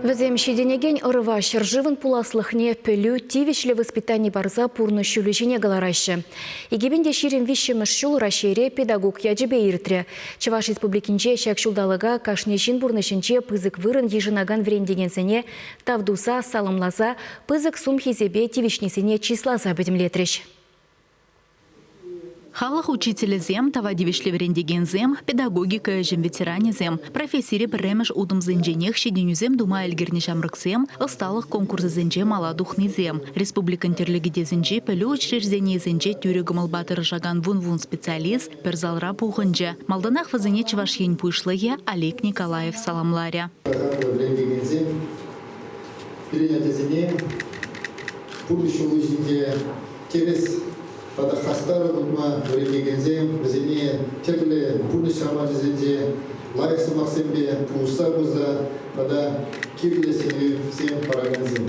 Вӗсем ҫитӗнекен ӑрӑва ҫӗршывӑн пуласлӑхне пӗлӳ, тивӗҫлӗ воспитани парса пурнӑҫ ҫулӗ ҫине кӑлараҫҫӗ. 2023-мӗш ҫул Раҫҫейре педагог ячӗпе иртрӗ. Чӑваш Республикинче ҫак ҫулталӑка кашни ҫын пурнӑҫӗнче пысӑк вырӑн йышӑнакан вӗрентекенсене тав туса, саламласа, пысӑк сум-хисепе тивӗҫнисене чысласа пӗтӗмлетрӗҫ. Халӑх учителӗсем, тава тивӗҫлӗ вӗрентекенсем, педагогика ӗҫӗн ветеранӗсем, профессире пӗрремӗш утӑмсенченех ҫитӗнӳсем тума ӗлкӗрнӗ ҫамрӑксем, ӑсталӑх конкурсӗсенче мала тухнисем, республикӑн тӗрлӗ кӗтесӗнчи пӗлӳ учрежденийӗсенче тӳрӗ кӑмӑлпа тӑрӑшакан вун-вун специалист пӗр залра пухӑнчӗ. Малтанах вӗсене Чӑваш Ен Пуҫлӑхӗ Олег Николаев саламларӗ. Вӗрентекенсем пирӗн ачасене пурнӑҫ ҫулӗ ҫинче Тӗрӗс тата хастар утма вӗрентекенсем вӗсене тӗрлӗ пурнӑҫ саманчӗсенче лайӑх сӑмахсемпе пулӑшса пырса тата кирлӗ сӗнӳсем паракансем.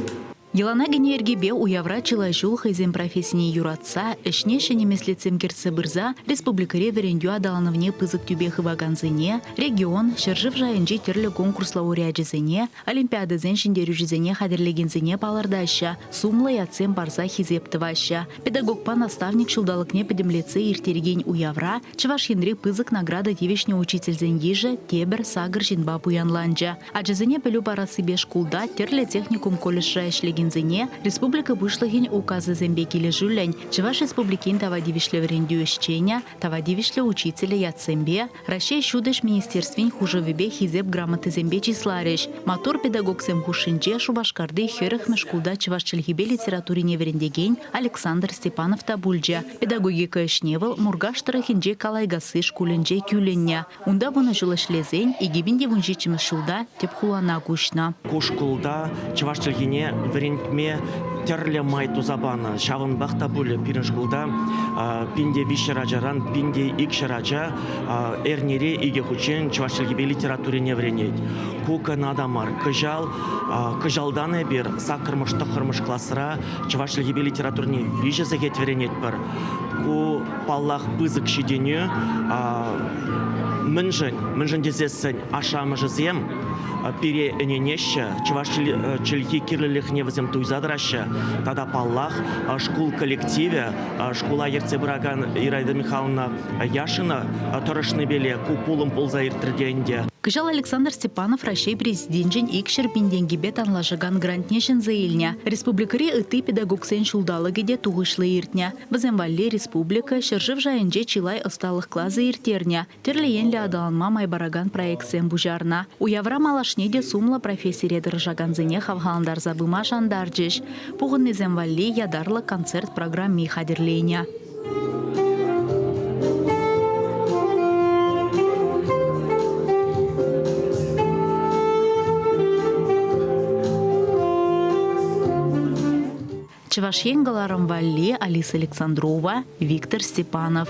Йӑлана кӗнӗ йӗркепе уявра чылай ҫул хӑйсен профессине юратса, ӗҫне ҫӗнӗ меслетсем кӗртсе пырса республикӑри вӗрентӳ аталанӑвне пысӑк тӳпе хывакансене, регион, ҫӗршыв шайӗнчи тӗрлӗ конкурс лауреачӗсене, олимпиадӑсен ҫӗнтерӳҫисене хатӗрлекенсене палӑртаҫҫӗ, сумлӑ ятсем парса хисеп тӑваҫҫӗ. Педагогпа наставник ҫулталӑкне пӗтӗмлетсе ирттерекен уявра Чӑваш Енре пысӑк награда тивӗҫнӗ учительсен йышӗ тепӗр сакӑр ҫынпа пуянланчӗ. Ачасене пӗлӳ парассипе шкулта тӗрлӗ техникум-колледжра ӗҫлекенсене республика Пуҫлӑхӗн указӗсемпе килӗшӳллӗн Чӑваш Республикин тава тивӗҫлӗ вӗрентӳ ӗҫченӗ, тава тивӗҫлӗ учителӗ ятсемпе Раҫҫей Ҫутӗҫ министерствин хушӑвӗпе Хисеп грамотисемпе чысларӗҫ. Маттур педагогсем хушшинче Шупашкарти 40-мӗш шкулта чӑваш чӗлхипе литературине вӗрентекен Александр Степанов та пулчӗ. Педагогика ӗҫне вӑл Муркаш тӑрӑхӗнчи Калайкасси шкулӗнче кӳлӗннӗ. Унта вунӑ ҫул ӗҫлесен 2017-мӗш ҫулта тӗп хулана куҫнӑ. Ку шкулта чӑваш чӗлхине вӗрентме тӗрлӗ май туса панӑ. Ҫавӑнпах та пулӗ пирӗн шкулта 1300 ачаран 1200 ача эрнере икӗ хутчен чӑваш чӗлхипе литературине вӗренет. Ку кӑна та мар. Кӑҫал кӑҫалтан эпир саккӑрмӗш тӑххӑрмӗш класра чӑваш чӗлхипе литературине виҫӗ сехет вӗренетпӗр. Ку, паллах, пысӑк ҫитӗнӳ. Мӗншӗн? Мӗншӗн тесессӗн ашшӗ-амӑшӗсем пире ӗненеҫҫӗ, чӑваш чӗлхи кирлӗлӗхне вӗсем туйса тӑраҫҫӗ. Тата, паллах, шкул коллективӗ, шкула ертсе пыракан Ираида Михайловна Яшина тӑрӑшнипеле ку пулӑм пулса иртрӗ те ӗнтӗ. Кӑҫал Александр Степанов Раҫҫей Президенчӗн 200 пин тенкипе танлашакан грантне ҫӗнсе илнӗ. Республикӑри ытти педагогсен ҫулталӑкӗ те тухӑҫлӑ иртнӗ. Вӗсем валли республика, ҫӗршыв шайӗнче чылай ӑсталӑх класӗ ирттернӗ. Тӗрлӗ енлӗ аталанма май паракан проектсем пуҫарнӑ. Уявра малашне те сумлӑ профессире тӑрӑшакансене хавхалантарса пыма шантарчӗҫ. Пухӑннисем валли ятарлӑ концерт программи хатӗрленӗ. Чӑваш Ен кӑларӑм валли Алиса Александрова, Виктор Степанов.